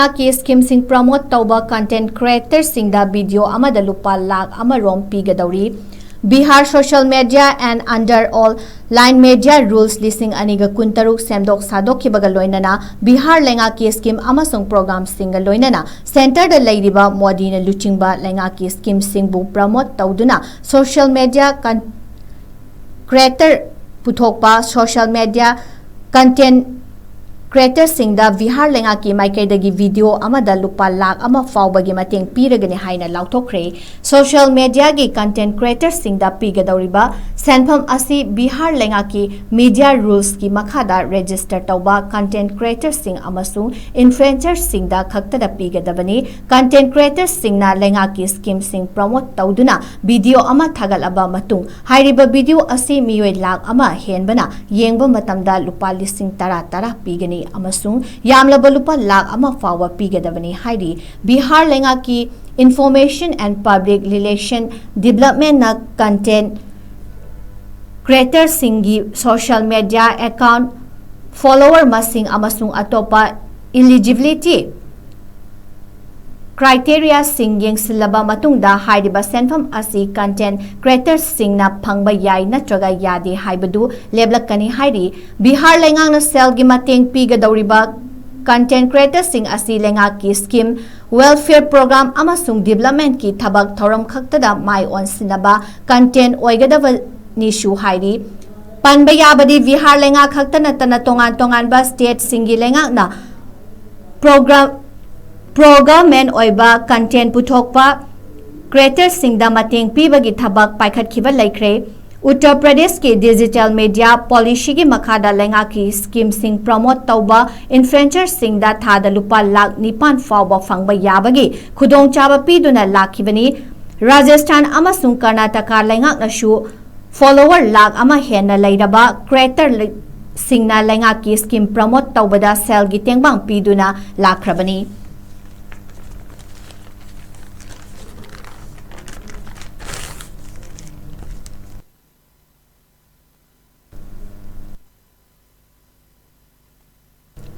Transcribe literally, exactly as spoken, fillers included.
ꯂꯩꯉꯥꯛꯀꯤ ꯁ꯭ꯀꯤꯝꯁꯤꯡ ꯄ꯭ꯔꯃꯣꯠ ꯇꯧꯕ ꯀꯟꯇꯦꯟ ꯀ꯭ꯔꯤꯌꯦꯇꯔꯁꯤꯡꯗ ꯚꯤꯗꯤꯑꯣ ꯑꯃꯗ ꯂꯨꯄꯥ ꯂꯥꯈ ꯑꯃꯔꯣꯝ ꯄꯤꯒꯗꯧꯔꯤ꯫ Bihar social media and under all line media rules ꯂꯤꯁꯤꯡ ꯑꯅꯤꯒ ꯀꯨꯟꯇꯔꯨꯛ ꯁꯦꯝꯗꯣꯛ ꯁꯥꯗꯣꯛꯈꯤꯕꯒ ꯂꯣꯏꯅꯅ ꯕꯤꯍꯥꯔ ꯂꯩꯉꯥꯛꯀꯤ ꯁ꯭ꯀꯤꯝ ꯑꯃꯁꯨꯡ ꯄ꯭ꯔꯣꯒ꯭ꯔꯥꯝꯁꯤꯡꯒ ꯂꯣꯏꯅꯅ ꯁꯦꯟꯇꯔꯗ ꯂꯩꯔꯤꯕ ꯃꯣꯗꯤꯅ ꯂꯨꯆꯤꯡꯕ ꯂꯩꯉꯥꯛꯀꯤ ꯁ꯭ꯀꯤꯝꯁꯤꯡꯕꯨ ꯄ꯭ꯔꯃꯣꯠ ꯇꯧꯗꯨꯅ ꯁꯣꯁꯤꯌꯦꯜ ꯃꯦꯗꯤꯌꯥ ꯀ꯭ꯔꯤꯌꯦꯇꯔ ꯄꯨꯊꯣꯛꯄ ꯁꯣꯁꯤꯌꯦꯜ ꯃꯦꯗꯤꯌꯥ ꯀꯟꯇꯦꯟ ꯀ꯭ꯔꯤꯌꯦꯇꯔꯁꯤꯡꯗ ꯕꯤꯍꯥꯔ ꯂꯩꯉꯥꯛꯀꯤ ꯃꯥꯏꯀꯩꯗꯒꯤ ꯚꯤꯗꯤꯑꯣ ꯑꯃꯗ ꯂꯨꯄꯥ ꯂꯥꯈ ꯑꯃ ꯐꯥꯎꯕꯒꯤ ꯃꯇꯦꯡ ꯄꯤꯔꯒꯅꯤ ꯍꯥꯏꯅ ꯂꯥꯎꯊꯣꯛꯈ꯭ꯔꯦ꯫ ꯁꯣꯁꯤꯌꯦꯜ ꯃꯦꯗꯤꯌꯥꯒꯤ ꯀꯟꯇꯦꯟ ꯀ꯭ꯔꯤꯌꯦꯇꯔꯁꯤꯡꯗ ꯄꯤꯒꯗꯧꯔꯤꯕ ꯁꯦꯟꯐꯝ ꯑꯁꯤ ꯕꯤꯍꯥꯔ ꯂꯩꯉꯥꯛꯀꯤ ꯃꯤꯗꯤꯌꯥ ꯔꯨꯜꯁꯀꯤ ꯃꯈꯥꯗ ꯔꯦꯖꯤꯁꯇꯔ ꯇꯧꯕ ꯀꯟꯇꯦꯟ ꯀ꯭ꯔꯤꯌꯦꯇꯔꯁꯤꯡ ꯑꯃꯁꯨꯡ ꯏꯟꯐ꯭ꯂꯨꯑꯦꯟꯁꯔꯁꯤꯡꯗ ꯈꯛꯇꯗ ꯄꯤꯒꯗꯕꯅꯤ꯫ ꯀꯟꯇꯦꯟ ꯀ꯭ꯔꯤꯌꯦꯇꯔꯁꯤꯡꯅ ꯂꯩꯉꯥꯛꯀꯤ ꯁ꯭ꯀꯤꯝꯁꯤꯡ ꯄ꯭ꯔꯃꯣꯠ ꯇꯧꯗꯨꯅ ꯚꯤꯗꯤꯑꯣ ꯑꯃ ꯊꯥꯒꯠꯂꯕ ꯃꯇꯨꯡ, ꯍꯥꯏꯔꯤꯕ ꯚꯤꯗꯤꯑꯣ ꯑꯁꯤ ꯃꯤꯑꯣꯏ ꯂꯥꯈ ꯑꯃ ꯍꯦꯟꯕꯅ ꯌꯦꯡꯕ ꯃꯇꯝꯗ ꯂꯨꯄꯥ ꯂꯤꯁꯤꯡ ꯇꯔꯥ ꯇꯔꯥ ꯄꯤꯒꯅꯤ ꯑꯃꯁꯨꯡ ꯌꯥꯝꯂꯕ ꯂꯨꯄꯥ ꯂꯥꯈ ꯑꯃ ꯐꯥꯎꯕ ꯄꯤꯒꯗꯕꯅꯤ ꯍꯥꯏꯔꯤ꯫ ꯕꯤꯍꯥꯔ ꯂꯩꯉꯥꯛꯀꯤ Information and Public Relation Departmentꯅ ꯀꯟꯇꯦꯟ ꯀ꯭ꯔꯤꯌꯦꯇꯔꯁꯤꯡꯒꯤ ꯁꯣꯁꯤꯌꯦꯜ ꯃꯦꯗꯤꯌꯥ ꯑꯦꯀꯥꯎꯟꯠ, ꯐꯣꯂꯣꯋꯔ ꯃꯁꯤꯡ ꯑꯃꯁꯨꯡ ꯑꯇꯣꯞꯄ ꯏꯂꯤꯖꯤꯕꯤꯂꯤꯇꯤ ꯀ꯭ꯔꯥꯏꯇꯦꯔꯤꯌꯥꯁꯤꯡ ꯌꯦꯡꯁꯤꯜꯂꯕ ꯃꯇꯨꯡꯗ ꯍꯥꯏꯔꯤꯕ ꯁꯦꯟꯐꯝ ꯑꯁꯤ ꯀꯟꯇꯦꯟ ꯀ꯭ꯔꯤꯌꯦꯇꯔꯁꯤꯡꯅ ꯐꯪꯕ ꯌꯥꯏ ꯅꯠꯇ꯭ꯔꯒ ꯌꯥꯗꯦ ꯍꯥꯏꯕꯗꯨ ꯂꯦꯞꯂꯛꯀꯅꯤ ꯍꯥꯏꯔꯤ꯫ ꯕꯤꯍꯥꯔ ꯂꯩꯉꯥꯛꯅ ꯁꯦꯜꯒꯤ ꯃꯇꯦꯡ ꯄꯤꯒꯗꯧꯔꯤꯕ ꯀꯟꯇꯦꯟ ꯀ꯭ꯔꯤꯌꯦꯇꯔꯁꯤꯡ ꯑꯁꯤ ꯂꯩꯉꯥꯛꯀꯤ ꯁ꯭ꯀꯤꯝ, ꯋꯦꯜꯐꯤꯌꯔ ꯄ꯭ꯔꯣꯒ꯭ꯔꯥꯝ ꯑꯃꯁꯨꯡ ꯗꯤꯕꯦꯂꯞꯃꯦꯟꯠꯀꯤ ꯊꯕꯛ ꯊꯧꯔꯝ ꯈꯛꯇꯗ ꯃꯥꯏ ꯑꯣꯟꯁꯤꯟꯅꯕ ꯀꯟꯇꯦꯟ ꯑꯣꯏꯒꯗꯕꯅꯤꯁꯨ ꯍꯥꯏꯔꯤ꯫ ꯄꯟꯕ ꯌꯥꯕꯗꯤ ꯕꯤꯍꯥꯔ ꯂꯩꯉꯥꯛ ꯈꯛꯇ ꯅꯠꯇꯅ ꯇꯣꯉꯥꯟ ꯇꯣꯉꯥꯟꯕ ꯁ꯭ꯇꯦꯠꯁꯤꯡꯒꯤ ꯂꯩꯉꯥꯛꯅ ꯄ꯭ꯔꯣꯒ꯭ꯔꯥꯝ ꯄ꯭ꯔꯣ ꯒꯚꯔꯟꯃꯦꯟꯠ ꯑꯣꯏꯕ ꯀꯟꯇꯦꯟ ꯄꯨꯊꯣꯛꯄ ꯀ꯭ꯔꯤꯌꯦꯇꯔꯁꯤꯡꯗ ꯃꯇꯦꯡ ꯄꯤꯕꯒꯤ ꯊꯕꯛ ꯄꯥꯏꯈꯠꯈꯤꯕ ꯂꯩꯈ꯭ꯔꯦ꯫ ꯎꯠꯇꯔ ꯄ꯭ꯔꯗꯦꯁꯀꯤ ꯗꯤꯖꯤꯇꯦꯜ ꯃꯤꯗꯤꯌꯥ ꯄꯣꯂꯤꯁꯤꯒꯤ ꯃꯈꯥꯗ ꯂꯩꯉꯥꯛꯀꯤ ꯁ꯭ꯀꯤꯝꯁꯤꯡ ꯄ꯭ꯔꯃꯣꯠ ꯇꯧꯕ ꯏꯟꯐ꯭ꯂꯨꯑꯦꯟꯁꯔꯁꯤꯡꯗ ꯊꯥꯗ ꯂꯨꯄꯥ ꯂꯥꯈ ꯅꯤꯄꯥꯟ ꯐꯥꯎꯕ ꯐꯪꯕ ꯌꯥꯕꯒꯤ ꯈꯨꯗꯣꯡꯆꯥꯕ ꯄꯤꯗꯨꯅ ꯂꯥꯛꯈꯤꯕꯅꯤ꯫ ꯔꯥꯖꯁꯊꯥꯟ ꯑꯃꯁꯨꯡ ꯀꯔꯅꯥꯇꯀꯥ ꯂꯩꯉꯥꯛꯅꯁꯨ ꯐꯣꯂꯣꯋꯔ ꯂꯥꯈ ꯑꯃ ꯍꯦꯟꯅ ꯂꯩꯔꯕ ꯀ꯭ꯔꯤꯌꯦꯇꯔꯁꯤꯡꯅ ꯂꯩꯉꯥꯛꯀꯤ ꯁ꯭ꯀꯤꯝ ꯄ꯭ꯔꯃꯣꯠ ꯇꯧꯕꯗ ꯁꯦꯜꯒꯤ ꯇꯦꯡꯕꯥꯡ ꯄꯤꯗꯨꯅ ꯂꯥꯛꯈ꯭ꯔꯕꯅꯤ꯫